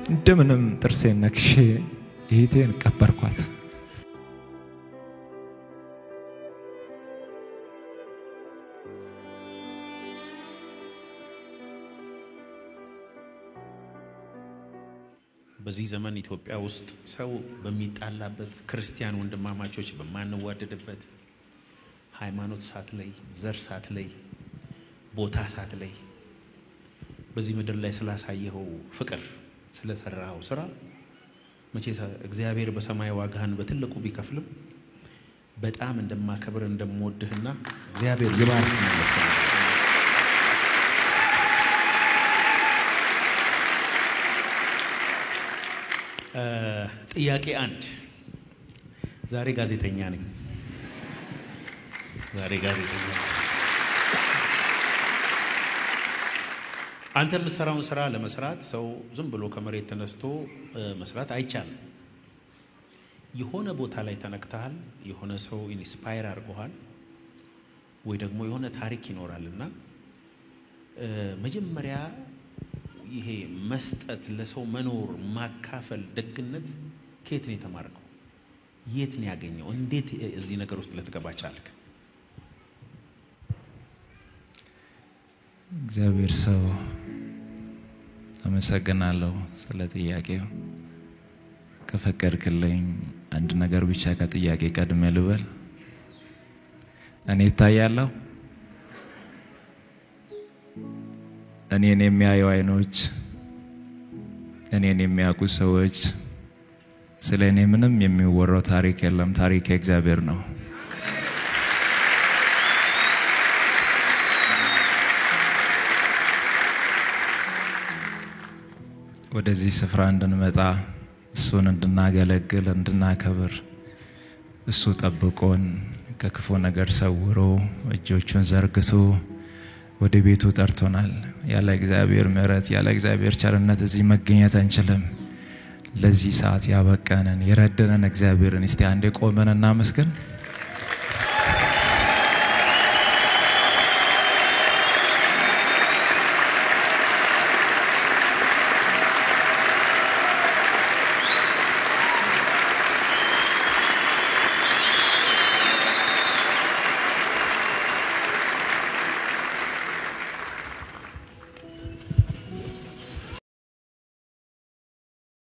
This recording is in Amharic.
እንደምንም ጥርሴን ነክሼ እህቴን ቀበርኳት። በዚህ ዘመን ኢትዮጵያ ውስጥ ሰው በሚጣላበት፣ ክርስቲያን ወንድማማቾች በማንዋደድበት፣ ሃይማኖት ሳትለይ፣ ዘር ሳትለይ፣ ቦታ ሳትለይ በዚህ ምድር ላይ ስላሳየኸው ፍቅር፣ ስለሰራኸው ስራ መቼ እግዚአብሔር በሰማይ ዋጋህን በትልቁ ቢከፍልም በጣም እንደማከብር እንደምወድህና እግዚአብሔር ይባርክ ማለት ነው። ጥያቄ አንድ። ዛሬ ጋዜጠኛ ነኝ። ዛሬ ጋዜጠኛ ነኝ። አንተ የምትሰራውን ስራ ለመስራት ሰው ዝም ብሎ ከመሬት ተነስቶ መስራት አይቻልም። የሆነ ቦታ ላይ ተነክተሃል፣ የሆነ ሰው inspire አድርጎሃል፣ ወይ ደግሞ የሆነ ታሪክ ይኖራል እና መጀመሪያ ይሄ መስጠት፣ ለሰው መኖር፣ ማካፈል፣ ደግነት ከየት ነው የተማርከው? የት ነው ያገኘው? እንዴት እዚህ ነገር ውስጥ ልትገባ ቻልክ? እግዚአብሔር ሰው፣ አመሰግናለሁ ስለ ጥያቄው። ከፈቀድክልኝ አንድ ነገር ብቻ ከጥያቄ ቀድሜ ልበል። እኔ እታያለሁ። እኔን የሚያዩ አይኖች፣ እኔን የሚያውቁ ሰዎች ስለ እኔ ምንም የሚወራው ታሪክ የለም። ታሪክ የእግዚአብሔር ነው። ወደዚህ ስፍራ እንድንመጣ፣ እሱን እንድናገለግል፣ እንድናከብር እሱ ጠብቆን፣ ከክፉ ነገር ሰውሮ፣ እጆቹን ዘርግቶ ወደ ቤቱ ጠርቶናል። ያለ እግዚአብሔር ምሕረት፣ ያለ እግዚአብሔር ቸርነት እዚህ መገኘት አንችልም። ለዚህ ሰዓት ያበቃንን የረዳንን እግዚአብሔርን እስቲ አንዴ ቆመን እናመስግን።